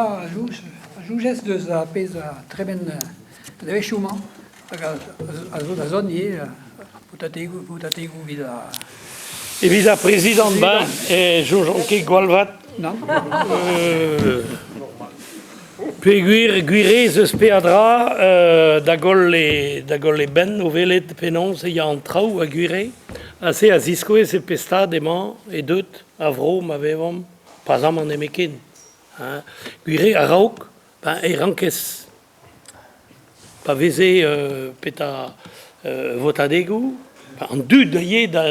A soñjez deus ar pezh a tremen devezhioù-mañ hag a zo da zont ivez boutategoù boutategoù evit ar... Evit ar prezidant ben e soñjan ket gwall vat. Nann. Peogwir gwir eo ez eus peadra da goll e da goll e benn o welet penaos e ya an traoù ha gwir eo. Ha se a ziskouez e pe stad emañ e deut ar vro ma vevomp pas amañ nemetken. Gwir eo a-raok e rankez pa veze petra votadegoù an dud a ye da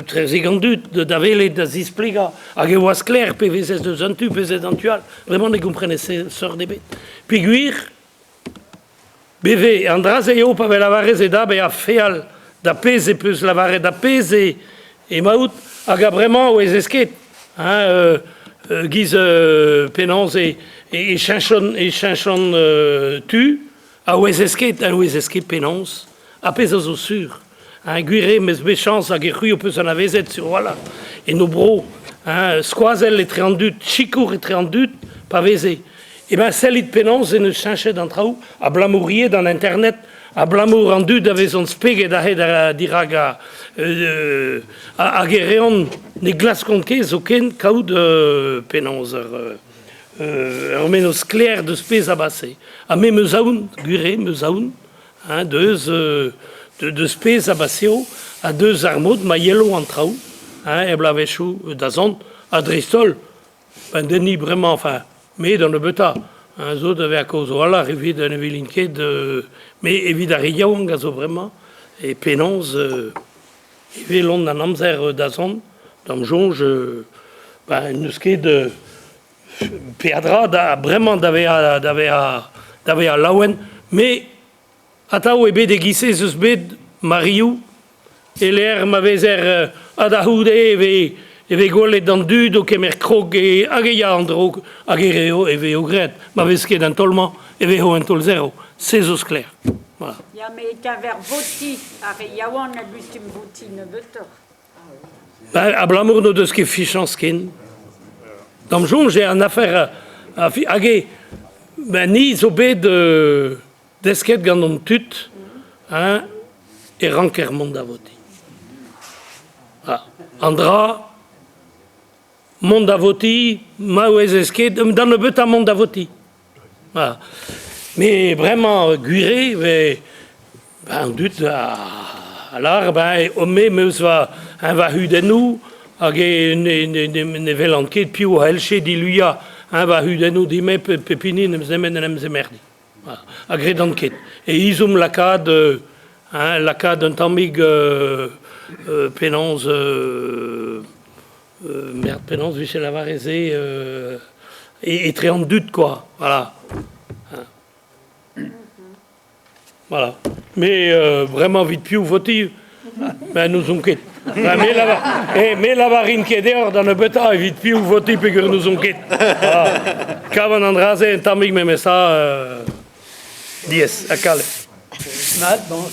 trezek an dud da welet da zisplegañ hag e oa sklaer pe vezez deus un tu pe vezez an tu all. Bremañ ne gomprenez seurt ebet. Peogwir beve an dra-se eo pa vez lavaret e da bezañ feal da pezh e peus lavaret da pezh e emaout hag a bremañ 'ouezez ket hein giz penaos e e cheñchont e cheñchont tu a ouezez ket a ouezez ket penaos ar pezh a zo sur hein gwir eo 'meus bet chañs hag c'hwi ho peus anavezet sur a-walc'h en o bro hein skoazell etre an dud sikour etre an dud pa veze Eh ben sellit penaos en deus cheñchet an traoù abalamour ivez d'an internet abalamour an dud a vezont speget aze dirak hag e reont ne glaskont ket zoken kaout penaos ur ur mennozh sklaer deus pezh a base. Ha me 'm eus aon, gwir eo, 'm eus aon hein, deus deus pezh a baseo ha deus ar mod ma yelo an traoù hein, er bloavezhioù da zont ha dreist-holl Un den bremañ, enfin, me d'an nebeutañ, hein, zo da vezañ kaoz a-walc'h evit ne welin ket, me evit ar re yaouank a zo bremañ, e penaos e welont an amzer da zont, d'am soñj, ben n'eus ket peadra da bremañ da vezañ da vezañ da vezañ laouen, me Atav eo bet e-giz-se ez eus bet marilhoù e-lec'h ma vezer ha da c'houde e vez e vez gwelet an dud o kemer krog e hag e ya an dro hag e reo e vezo graet. Ma vez ket an taol-mañ e vezo un taol zero. Se zo sklaer. Voilà. Ya, met e-keñver votiñ, ar re yaouank a gustum votiñ nebeutoc'h. Ben, abalamour n'o deus ket fichañs ken. D'am soñj eo an afer hag eo ben ni zo bet Desket gant hon tud hein, e ranker mont da votiñ. Ah, an dra, mont da votiñ, ma ouezez ket, da nebeutañ mont da votiñ. Ah. Mais bremañ, gwir eo, ben, an dud a lâr, ben, me 'm eus va, va c'hudennoù, hag e ne, ne, ne, ne welan ket piv a c'hellje diluiañ va c'hudennoù dime pep hini n'em eus nemet en em zemerdiñ. A gredan ket. E izom lakaat hein, lakaat un tammig penaos merde penaos 'vije lavaret se etre an dud quoi voilà. Voilà. Mais bremañ evit piv votiñ ben n'ouzon ket. Ben, me lavar, eh, me lavarin ket deoc'h da nebeutañ evit piv votiñ peogwir n'ouzon ket. Voilà. Kavan an dra-se un tammig memes tra diaes ha kalet. Mat, bon.